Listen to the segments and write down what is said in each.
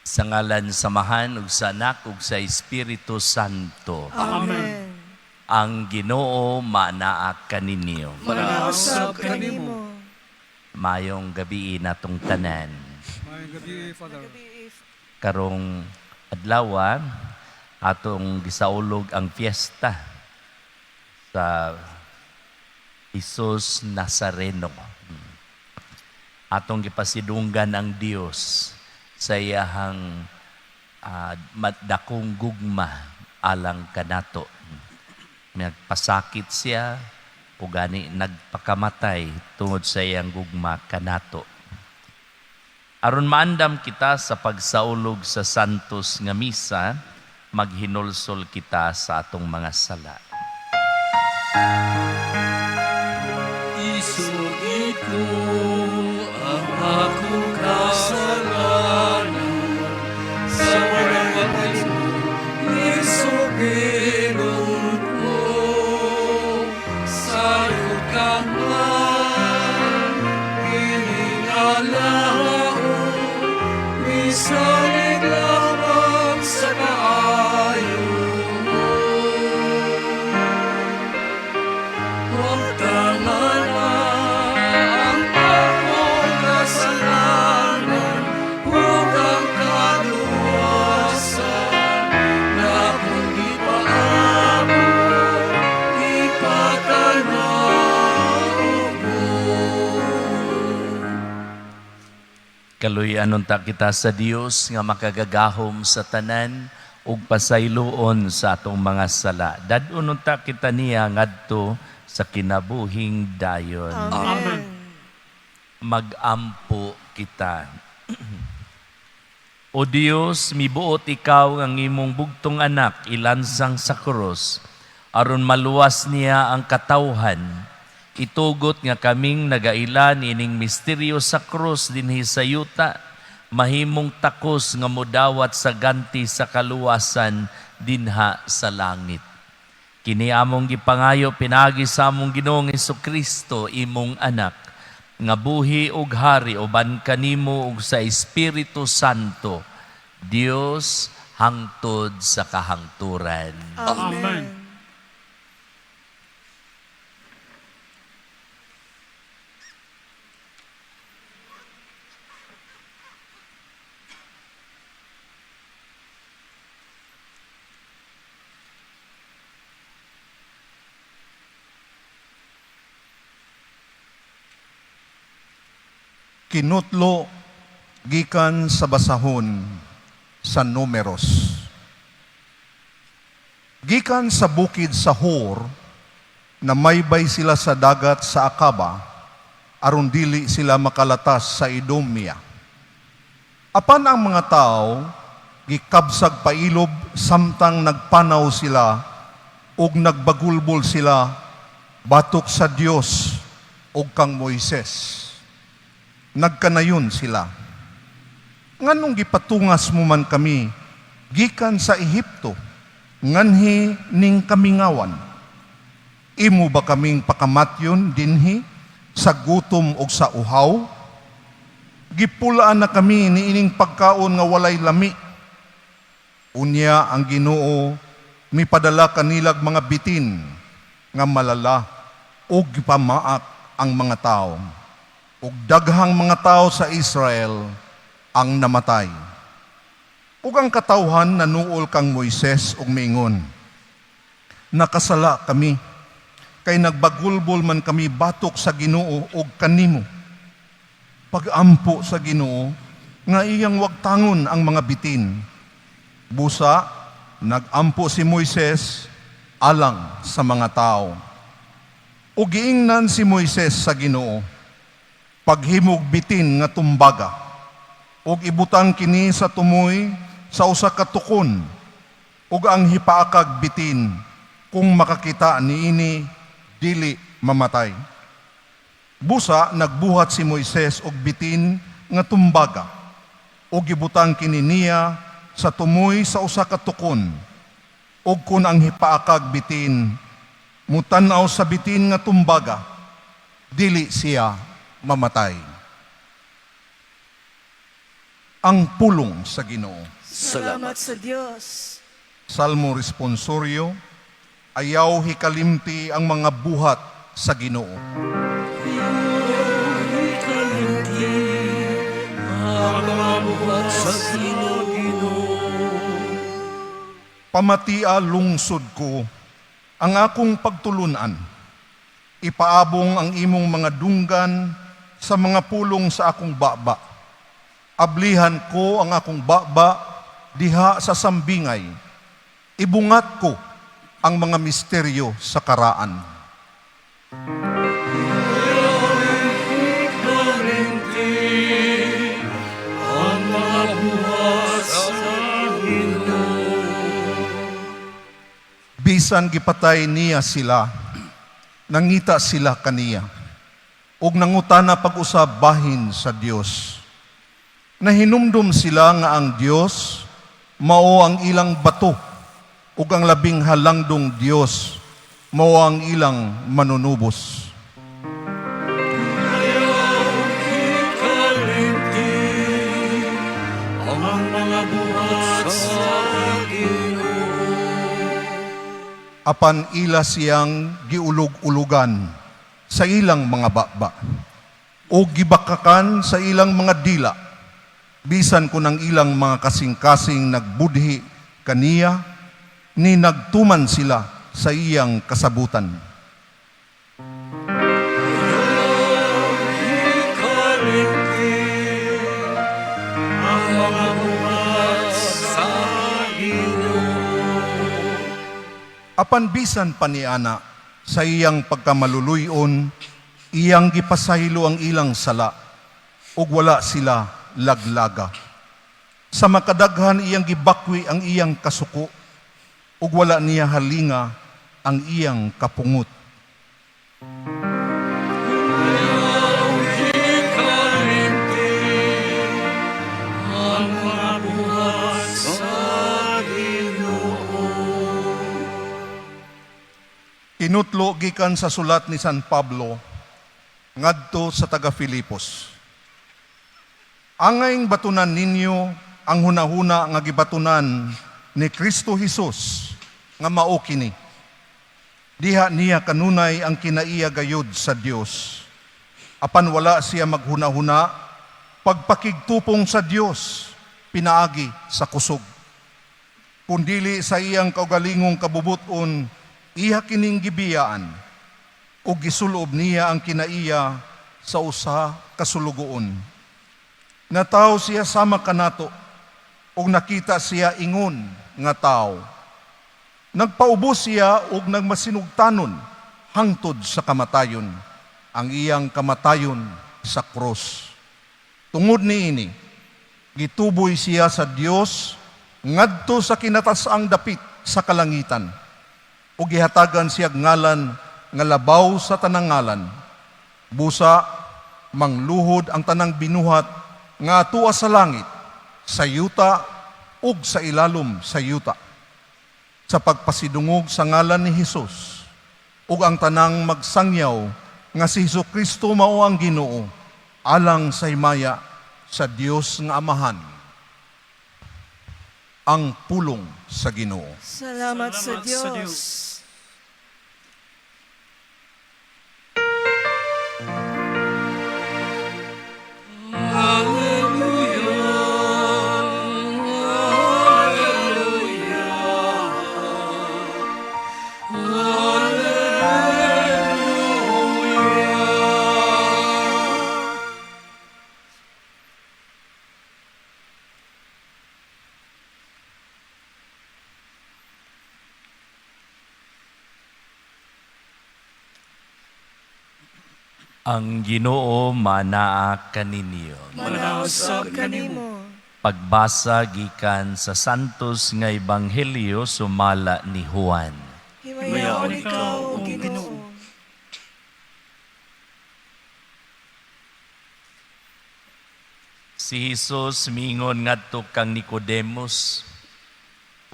Sa ngalan sa Amahan ug sa Anak ug sa Espiritu Santo. Amen. Ang Ginoo manaa kaninyo. Manausab kanimo. Mayong gabi natong tanan. Maayong gabi, Father. Karong adlaw atong gisaulog ang fiesta sa Jesus Nazareno. Atong gipasidunggan ang Dios sa iyahang dakong gugma alang kanato. Nagpasakit siya ug gani nagpakamatay tungod sa iyang gugma kanato. Aron maandam kita sa pagsaulog sa Santos nga Misa, maghinulsol kita sa atong mga sala. Isugid ko ang akong kasalanan sa mga mo, isugidon ko. Sayod ka man, kining alaon, misalig lamang sa kaayo mo. Wagtangan ang akong kasalanan ug ang kaluwasan na akong gipaabot, ipakanaog mo. Kaluy-an unta kita sa Dios nga makagagahom sa tanan ug pasayloon sa atong mga sala. Dad-on unta kita niya ngadto sa kinabuhing dayon. Amen. Magampo kita. O Dios, mibuot ikaw ang imong bugtong anak ilansang sa krus aron maluwas niya ang katawhan. Itugot nga kaming nagaila niining misteryo sa krus dinhi sa yuta, mahimong takos nga mudawat sa ganti sa kaluwasan dinha sa langit. Kini among gipangayo pinaagi sa among Ginoong Kristo, imong anak, nga buhi ug hari uban kanimo ug sa Espiritu Santo, Dios hangtod sa kahangturan. Amen. Kinutlo gikan sa basahon sa Numeros. Gikan sa bukid sa Hor, namaybay sila sa dagat sa Akaba, aron dili sila makalatas sa Edomia. Apan ang mga tao gikabsag pailob samtang nagpanaw sila ug nagbagulbol sila batok sa Dios ug kang Moises. Nagkanayon sila. Nganong gipatungas mo man kami gikan sa Ehipto, nganhi ning kamingawan? Imo ba kaming pakamatyon dinhi sa gutom ug sa uhaw? Gipulaan na kami niining pagkaon nga walay lami. Unya ang Ginoo mipadala kanilag mga bitin nga malala ug gipamaak ang mga tao. Ug daghang mga tao sa Israel ang namatay. Ug ang katawhan nanuol kang Moises ug miingon, nakasala kami, kay nagbagulbol man kami batok sa Ginoo ug kanimo. Pagampo sa Ginoo nga iyang wagtangon ang mga bitin. Busa, nagampo si Moises alang sa mga tao. Ug giingnan si Moises sa Ginoo, paghimog bitin nga tumbaga, ug ibutang kini sa tumoy sa usa ka tukon, ug ang hipaakag bitin, kung makakita niini, dili mamatay. Busa, nagbuhat si Moises og bitin nga tumbaga, ug gibutang kini niya sa tumoy sa usa ka tukon, ug kun ang hipaakag bitin mutan-aw sa bitin nga tumbaga, dili siya mamatay. Ang pulong sa Ginoo. Salamat sa Dios. Salmo Responsorio, ayaw hikalimti ang mga buhat sa Ginoo. Ikalimti ang mga buhat sa Ginoo. Pamatia lungsod ko ang akong pagtulunan. Ipaabong ang imong mga dunggan sa mga pulong sa akong baba. Ablihan ko ang akong baba diha sa sambingay. Ibungat ko ang mga misteryo sa karaan. Ikalimti ang mga buhat sa Ginoo. Bisan gipatay niya sila, nangita sila kaniya, ug nangutana pag-usab bahin sa Dios. Nahinumdum sila nga ang Dios mao ang ilang bato ug ang labing halangdong Dios mao ang ilang manunubos. Ikalimti ang mga buhat sa Ginoo. Apan ila siyang giulog-ulugan sa ilang mga baba o gibakakan sa ilang mga dila, bisan kun ang ilang mga kasing-kasing nagbudhi kaniya, ni nagtuman sila sa iyang kasabutan. Ikalimti ang mga buhat sa Ginoo. Apan bisan pa ni ana sa iyang pagkamaluluyon, iyang gipasaylo ang ilang sala, ug wala sila laglaga. Sa makadaghan iyang gibakwi ang iyang kasuko, ug wala niya halinga ang iyang kapungot. Ikalimti ang mga buhat sa Ginoo. Tinutlo gikan sa sulat ni San Pablo ngadto sa taga Filipos. Angayng batunan ninyo ang hunahuna nga gibatunan ni Kristo Hesus nga mao kini. Diha niya kanunay ang kinaiya gayud sa Dios. Apan wala siya maghunahuna pagpakigtupong sa Dios pinaagi sa kusog kundili sa iyang kaugalingong kabubuton, iha kining gibiyaan, ug gisulob niya ang kinaiya sa usa ka sulugoon. Nataw siya sama kanato, ug nakita siya ingon nga tawo. Nagpaubos siya ug nagmasinugtanon hangtod sa kamatayon, ang iyang kamatayon sa krus. Tungod niini, gituboy siya sa Dios ngadto sa kinataas-ang dapit sa kalangitan ug gihatagan siya ngalan nga labaw sa tanang ngalan. Busa mangluhod ang tanang binuhat nga atua sa langit, sa yuta ug sa ilalom sa yuta, sa pagpasidungog sa ngalan ni Hesus ug ang tanang magsangyaw nga si Hesus Kristo mao ang Ginoo, alang sa himaya sa Dios nga Amahan. Ang pulong sa Ginoo. Salamat sa Salamat sa Dios. Diyos. Ang Ginoo manaa kaninyo. Manausap kanimo. Pagbasa gikan sa Santos nga Ebanghelyo sumala ni Juan. Himayaon ikaw, O Ginoo. Si Jesus miingon ngadto kang Nicodemus,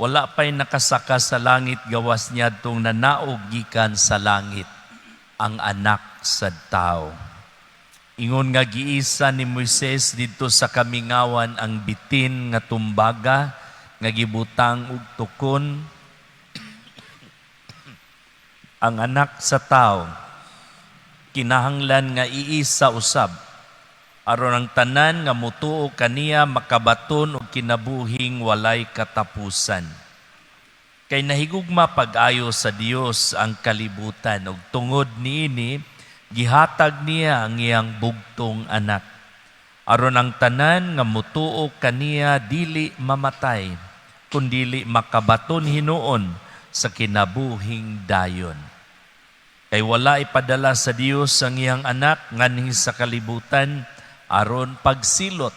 wala pa'y nakasaka sa langit gawas niadtong nanaog gikan sa langit ang anak sa tao. Ingon nga giisa ni Moises didto sa kamingawan ang bitin nga tumbaga nga gibutang og tukon, ang Anak sa Tao kinahanglan nga iisa usab, aron ang tanan nga mutuo kaniya makabaton og kinabuhing walay katapusan. Kay nahigugma pag-ayo sa Dios ang kalibutan, ug tungod niini gihatag niya ang iyang bugtong Anak, aron ang tanan nga mutuo kaniya dili mamatay, kundili makabaton hinuon sa kinabuhing dayon. Kay wala ipadala sa Dios ang iyang Anak nganhi sa kalibutan aron pagsilot,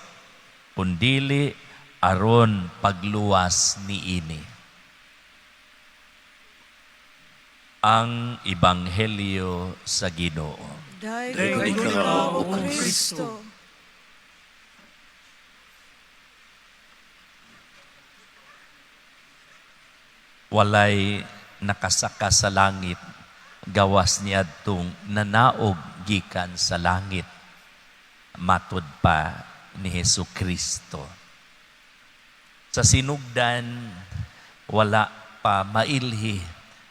kundili aron pagluwas niini. Ang Ebanghelyo sa Ginoo. Dayon Dayon ikaw, ikaw, O O Kristo. Walay nakasaka sa langit gawas niadtong nanaog gikan sa langit, matud pa ni Hesus Kristo. Sa sinugdan, wala pa mailhi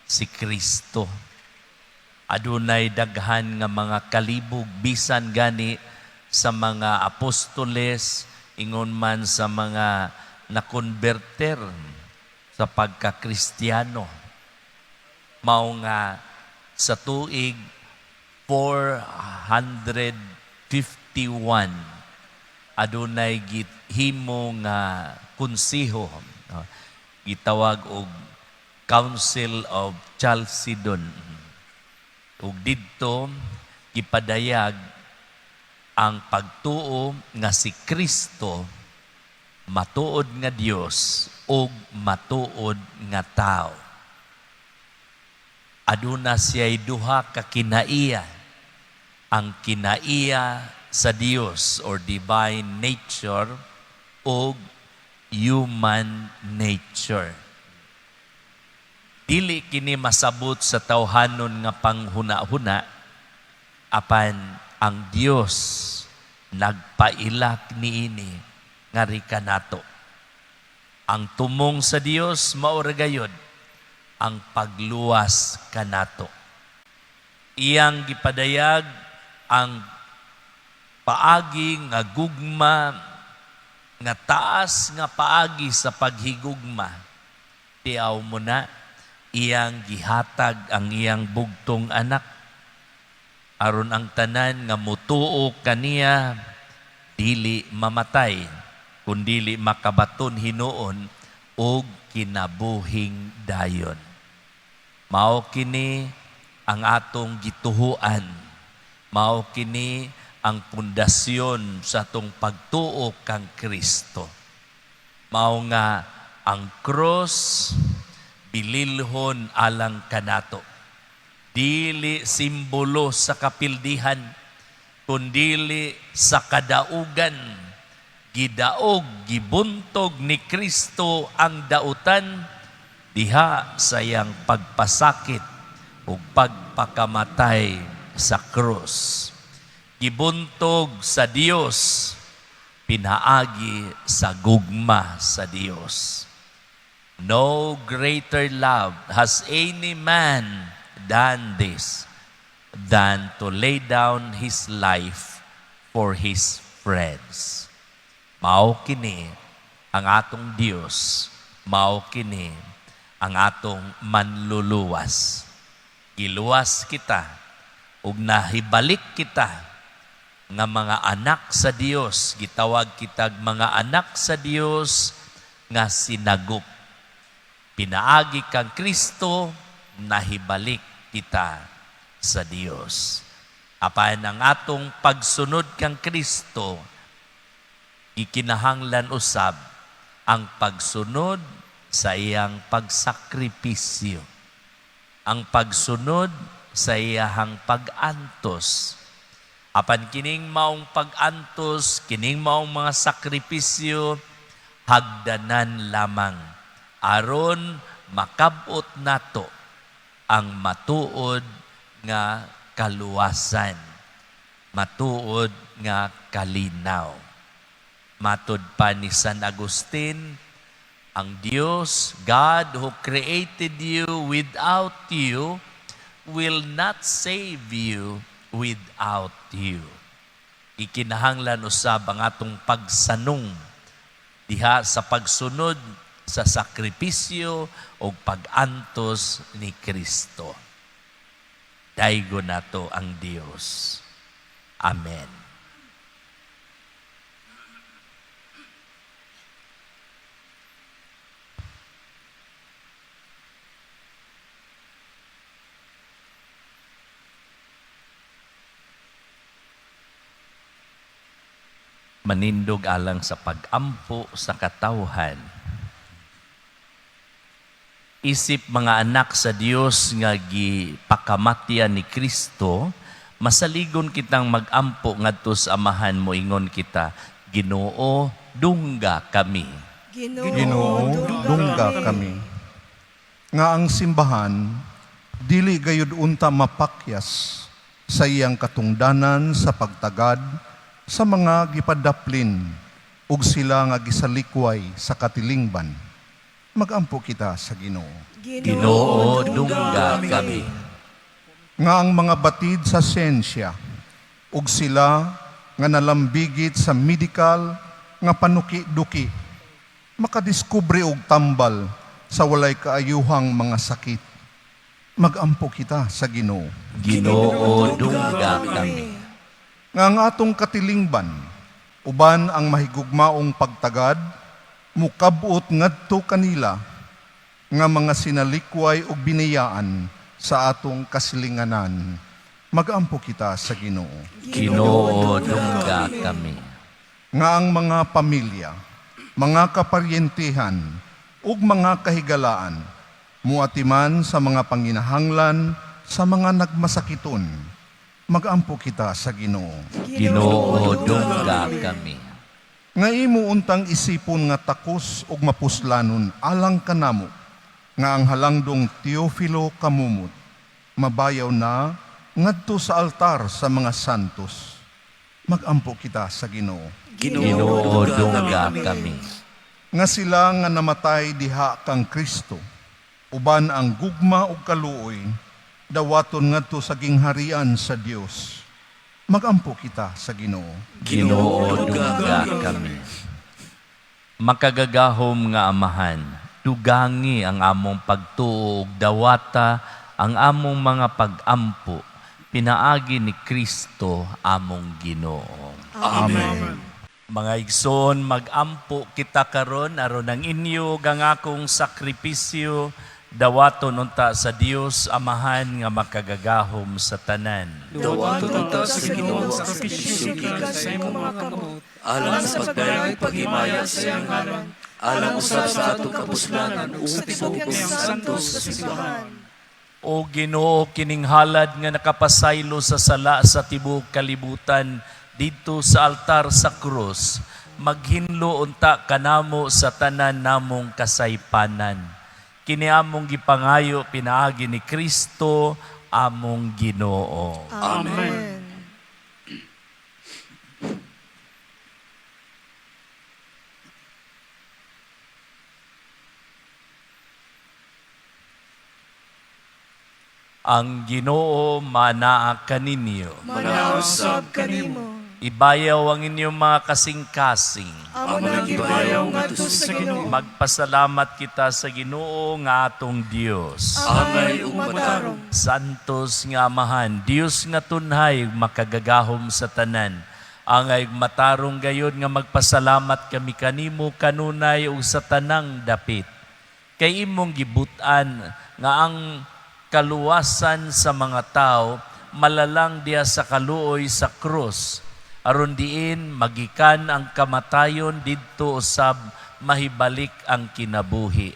si Kristo. Adunay daghan nga mga kalibog, bisan gani sa mga apostoles, ingon man sa mga nakonverter sa pagkakristiano. Mao nga sa tuig 451 adunay gihimo nga konseho, no? Gitawag og Council of Chalcedon. Ug didto gipadayag ang pagtuo nga si Kristo matuod nga Dios ug matuod nga tao. Aduna siya'y duha ka kinaiya: ang kinaiya sa Dios or divine nature ug human nature. Dili kini masabot sa tawhanon nga panghuna-huna, apan ang Dios nagpailak niini ngari kanato. Ang tumong sa Dios mao ra gayod ang pagluwas kanato. Iyang gipadayag ang paagi nga gugma, nga taas nga paagi sa paghigugma. Tiaw mo na, iyang gihatag ang iyang bugtong Anak aron ang tanan nga mutuo kaniya dili mamatay, kundili makabaton hinuon og kinabuhing dayon. Mao kini ang atong gituhuan. Mao kini ang pundasyon sa atong pagtuo kang Kristo. Mao nga ang cross bililhon alang kanato. Dili simbolo sa kapildihan, kundili sa kadaugan. Gidaog, gibuntog ni Kristo ang dautan diha sa iyang pagpasakit ug pagpakamatay sa krus. Gibuntog sa Dios pinaagi sa gugma sa Dios. No greater love has any man than this, than to lay down his life for his friends. Mao kini ang atong Dios, mao kini ang atong manluluwas. Giluwas kita ug nahibalik kita nga mga anak sa Dios, gitawag kitag mga anak sa Dios nga sinagup. Pinaagi kang Kristo, nahibalik kita sa Dios. Apan ang atong pagsunod kang Kristo, gikinahanglan usab ang pagsunod sa iyang pagsakripisyo, ang pagsunod sa iyahang pag-antos. Apan kining maong pag-antos, kining maong mga sakripisyo, hagdanan lamang aron makabot nato ang matuod nga kaluwasan. Matuod nga kalinaw. Matod pa ni San Agustin, ang Diyos, God who created you without you, will not save you without you. Ikinahanglan usab ang atong pagsanong diha sa pagsunod sa sakripisyo o pag-antos ni Kristo. Daygon nato ang Dios. Amen. Manindog alang sa pag-ampo sa katawhan. Isip mga anak sa Dios nga gipakamatyan ni Kristo, masaligon kitang mag-ampo ngadto sa Amahan, moingon kita, Ginoo, dungga kami. Ginoo, dungga kami. Nga ang simbahan dili gayud unta mapakyas sa iyang katungdanan sa pagtagad sa mga gipadaplin ug sila nga gisalikway sa katilingban. Magampo kita sa Ginoo. Ginoo, dungga kami. Nga ang mga batid sa siyensya ug sila nga nalambigit sa medical nga panuki-duki makadiskubre og tambal sa walay kaayuhang mga sakit. Magampo kita sa Ginoo. Ginoo, dungga kami. Nga ang atong katilingban uban ang mahigugmaong pagtagad mukab-ot ngadto kanila nga mga sinalikway ug biniyaan sa atong kasilinganan. Magampo kita sa Ginoo. Ginoo, dungga kami. Nga ang mga pamilya, mga kaparyentihan ug mga kahigalaan muatiman sa mga panginahanglan sa mga nagmasakiton. Magampo kita sa Ginoo. Ginoo, dungga kami. Nga imo untang isipon nga takos ug mapuslanon alang kanamo nga ang halangdong Teofilo Camomot mabayaw na ngadto sa altar sa mga santos. Magampo kita sa Ginoo. Ginoo, dungga kami. Nga sila nga namatay diha kang Kristo uban ang gugma ug kaluoy dawaton ngadto sa gingharian sa Dios. Magampo kita sa Ginoo. Ginoo, dungga kami. Makagagahom nga Amahan, dugangi ang among pagtuo ug dawata ang among mga pag-ampo pinaagi ni Kristo among Ginoo. Amen. Mga igsoon, mag-ampo kita karon aron ang inyo ug ang akong sakripisyo dawaton unta sa Dios Amahan nga makagagahom sa tanan. Dawaton unta sa Ginoo ang sakripisyo sakripisyo gikan gikan sa imong mga kamot, alang sa pagdayeg ug paghimaya sa iyang ngalan, alang usab sa atong kapuslanan ug sa sa tibuok tibuok niyang niyang santos santos nga simbahan. O Ginoo, kining halad nga nakapasaylo sa sala sa tibuok kalibutan didto sa altar sa krus, maghinlo unta kanamo sa tanan namong kasaypanan. Kini among gipangayo pinaagi ni Kristo among Ginoo. Amen. Ang Ginoo manaa kaninyo. Manausab kanimo. Ibayaw ang inyong mga kasing-kasing. Amo nang gibayaw ngadto sa Ginoo. Magpasalamat kita sa Ginoo nga atong Dios. Angay ug matarong. Santos nga Amahan, Dios nga tunhay, makagagahom sa tanan. Angay matarong gayod nga magpasalamat kami kanimo kanunay ug sa tanang dapit. Kay imong gibut-an nga ang kaluwasan sa mga tao malalang diha sa kaluoy sa krus, aron diin magikan ang kamatayon, didto usab mahibalik ang kinabuhi,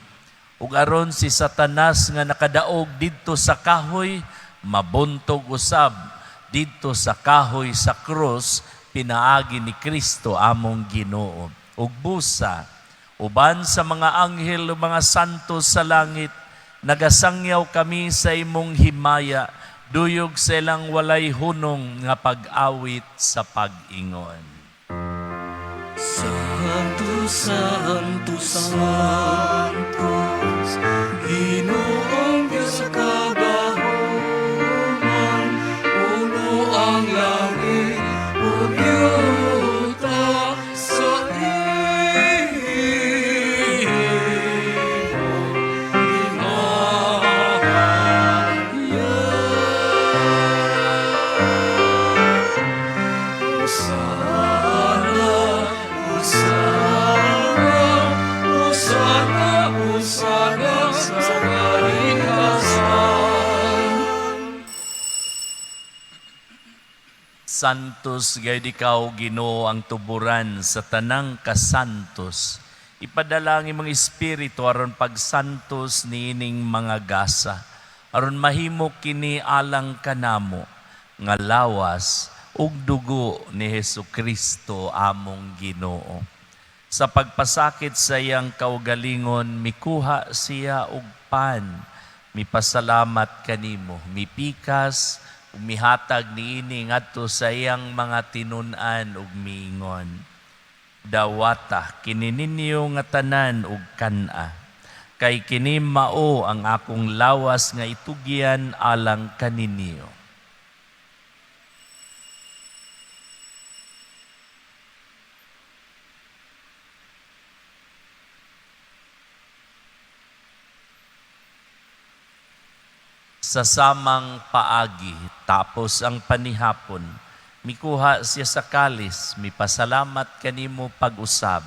ug aron si Satanas nga nakadaog didto sa kahoy mabuntog usab didto sa kahoy sa krus pinaagi ni Kristo among Ginoo. Ug busa, uban sa mga anghel ug mga santo sa langit, nagasangyaw kami sa imong himaya. Duyog sa ilang walay hunong nga pag-awit sa pag-ingon. Santo, Santo, Santo, Ginoong Diyos sa kagahuman, puno ang langit ug yuta sa imong himaya. Hosana, Hosana, Hosana, Hosana sa kalikasan. Santos gayud ikaw, Ginoo, ang tuburan sa tanang kasantos. Ipadala ang imong espiritu aron pagsantos niining mga gasa, aron mahimo kini alang kanamo nga lawas ug dugo ni Hesus Kristo among Ginoo. Sa pagpasakit sa iyang kaugalingon, mikuha siya og pan, mipasalamat kanimo, mipikas, ug mihatag niini ngadto sa iyang mga tinun-an ug miingon: "Dawata kini ninyo nga tanan ug kan-a, kay kini mao ang akong lawas nga itugyan alang kaninyo." Sa samang paagi, tapos ang panihapon, mikuha siya sa kalis, mipasalamat kanimo pag-usab,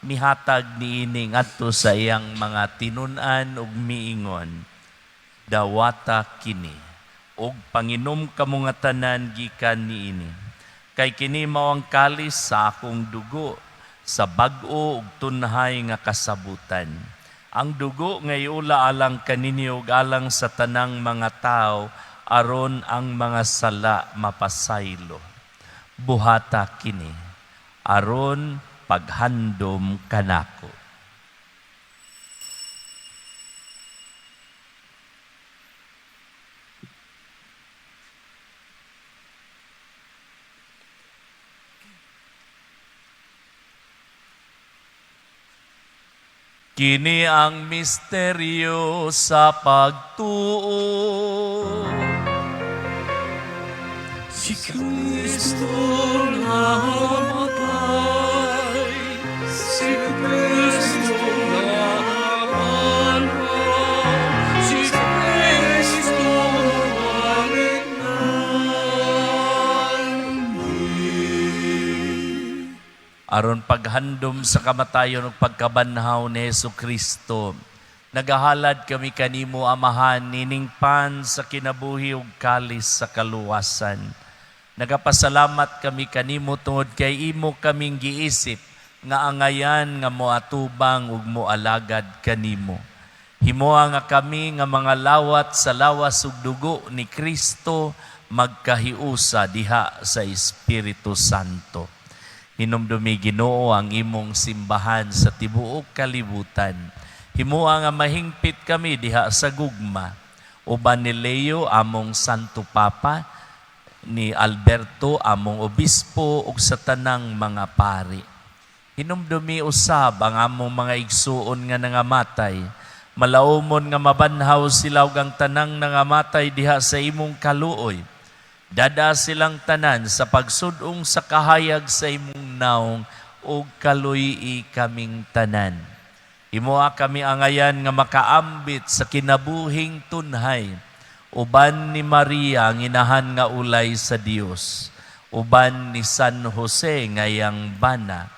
mihatag niini ngadto sa iyang mga tinun-an ug miingon, "Dawata kini, ug panginom kamo nga tanan gikan niini. Kay kini mao ang kalis sa akong dugo, sa bag-o ug tunhay nga kasabutan. Ang dugo nga iula alang kaninyo ug alang sa tanang mga tao aron ang mga sala mapasaylo. Buhata kini aron paghandom kanako." Kini ang misteryo sa pagtuo. Si Kristo namatay, si Kristo nabanhaw, si Kristo balik nganhi. Aron paghandom sa kamatayon ug pagkabanhaw ni Hesus Kristo, nagahalad kami kanimo, Amahan, nining pan sa kinabuhi ug kalis sa kaluwasan. Nagapasalamat kami kanimo tungod kay imo kaming giisip nga angayan nga moatubang ug moalagad kanimo. Himoa nga kami nga mga lawat sa lawas ug dugo ni Kristo magkahiusa diha sa Espiritu Santo. Hinumdumi, Ginoo, ang imong simbahan sa tibuok kalibutan. Himoa nga mahingpit kami diha sa gugma. Uban ni Leo among Santo Papa, ni Alberto among obispo ug sa tanang mga pari. Hinumdumi usab ang among mga igsuon nga nangamatay. Malaumon nga mabanhaw sila ug ang tanang nangamatay diha sa imong kaluoy. Dad-a silang tanan sa pagsud-ong sa kahayag sa imong naong ug kaluy-i kaming tanan. Himoa kami angayan nga makaambit sa kinabuhing tunhay uban ni Maria ang inahan nga ulay sa Dios, uban ni San Jose nga iyang bana,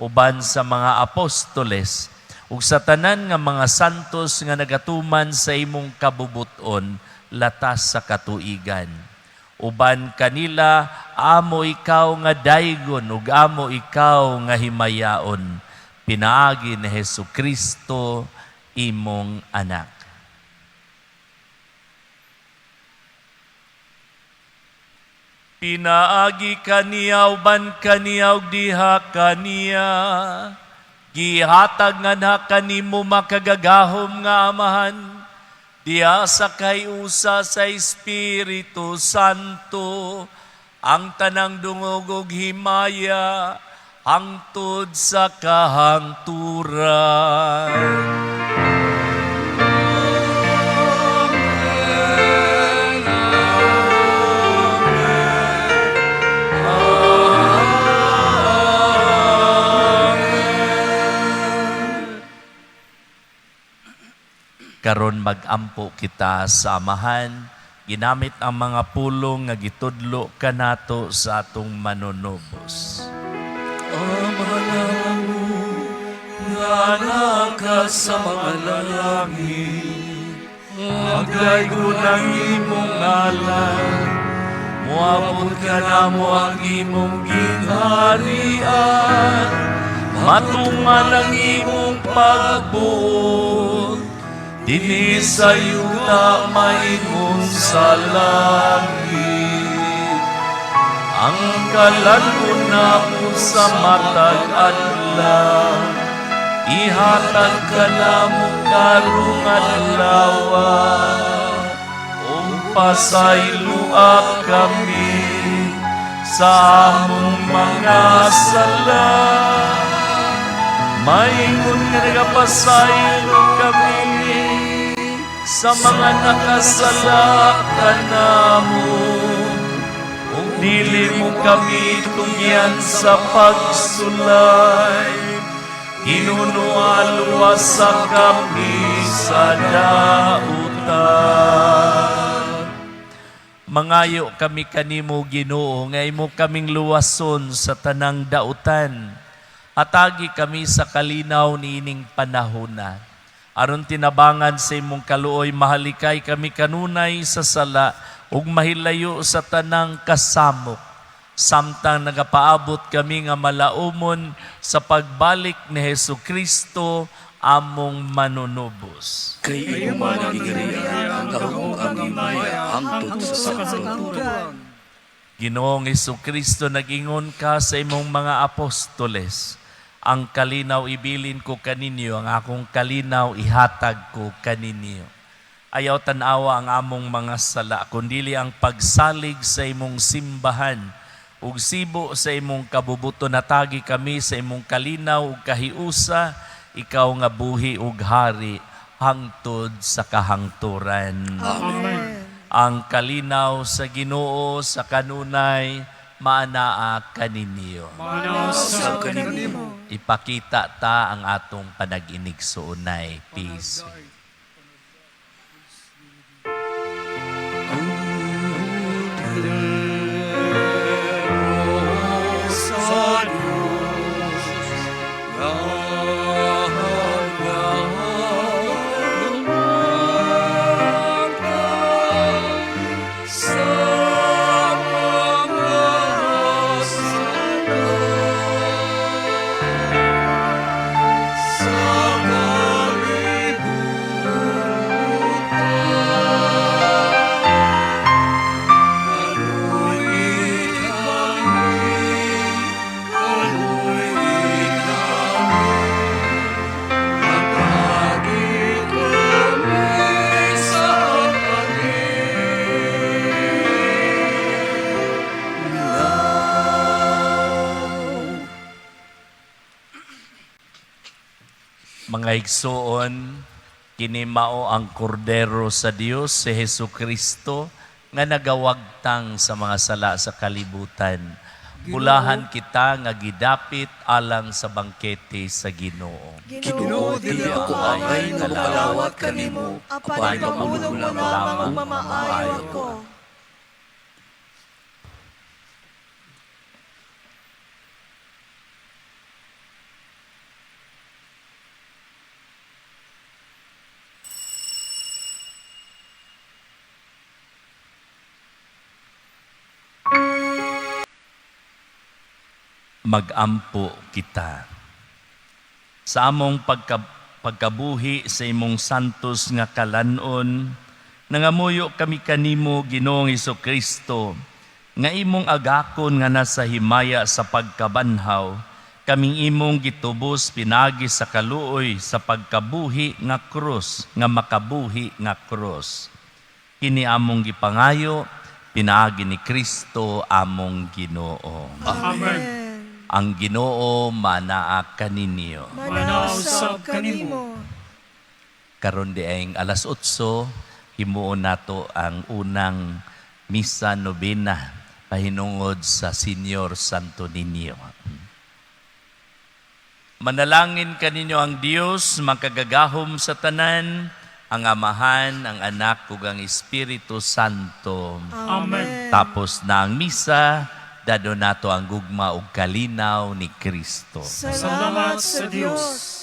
uban sa mga apostoles ug sa tanan nga mga santos nga nagatuman sa imong kabubuton latas sa katuigan. Uban kanila amo ikaw nga daygon ug amo ikaw nga himayaon, pinaagi ni Hesus Kristo imong anak. Pinaagi kaniya, uban kaniya ug diha kaniya, gihatag nganha kanimo, makagagahom nga Amahan, Diha sa kahiusa sa Espiritu Santo, ang tanang dungog ug himaya hangtod sa kahangturan. Karon magampo kita sa Amahan, ginamit ang mga pulong nga gitudlo kanato sa atong Manunubos. Ama namo, nga naa ka sa mga langit, Pagdaygon ang imong ngalan, moabot kanamo ang imong gingharian, matuman ang imong pagbuot, dinhi sa yuta maingon sa langit. Ang kalan-on namo sa matag adlaw, ihatag kanamo karong adlaw, ug pasaylua kami sa among mga sala, maingon nga nagapasaylo kami sa mga nakasala kanamo. Ug dili mo kami tugyan sa pagsulay, Hinunoa luwasa kami sa dautan. Mangayo kami kanimo, Ginoo, nga imo kaming luwason sa tanang dautan. Hatagi kami sa kalinaw niining panahona. Aron tinabangan sa imong kaluoy, mahalikay kami kanunay sa sala ug mahilayo sa tanang kasamok. Samtang nagapaabot kami nga malaumon sa pagbalik ni Hesu Kristo among Manunubos. Kay imo man ang gingharian, ang gahom ug ang himaya hangtod sa kahangturan. Ginoong Kristo, nag-ingon ka sa imong mga apostoles, "Ang kalinaw ibilin ko kaninyo, ang akong kalinaw ihatag ko kaninyo." Ayaw tan-awa ang among mga sala, kundili ang pagsalig sa imong simbahan, ug sibo sa imong kabubuton hatagi kami sa imong kalinaw ug kahiusa, ikaw nga buhi ug hari hangtod sa kahangturan. Amen. Ang kalinaw sa Ginoo sa kanunay maanaa kaninyo. Maanaa Usab usab kanimo. kanimo. Ipakita ta ang atong panag-inigsuonay. Peace. Sa Diyos, lumantad sa mga sala sa kalibutan. Kaluoy kami, kaluoy kami, hatagi kami sa kalinaw. Mga igsoon, kini mao ang Kordero sa Dios, si Hesu Kristo, nga nagawagtang sa mga sala sa kalibutan. Bulahan kita nga gidapit alang sa bangkete sa Ginoo. Ginoo, dili ako angay nga mokalawat kanimo, Apan apan ipamulong mo lamang ug mamaayo ako. Magampo kita. Sa among pagkabuhi sa imong santos nga kalanon, nangamuyo kami kanimo, Ginoong Kristo, nga imong agakon nga nasa himaya sa pagkabanhaw, Kaming imong gitubos pinaagi sa kaluoy sa pagkabuhi nga krus, nga makabuhi nga krus. Kini among gipangayo pinaagi ni Kristo among Ginoo. Amen. Ang Ginoo manaa kaninyo. Manaa usab kanimo. Karon diayng alas 8, himuon nato ang unang misa nobena pahinungod sa Senior Santo Niño. Manalangin kaninyo ang Dios makagagahom sa tanan, ang Amahan, ang Anak ug ang Espiritu Santo. Amen. Tapos na ang misa, dad-on nato ang gugma ug kalinaw ni Kristo. Salamat sa Dios.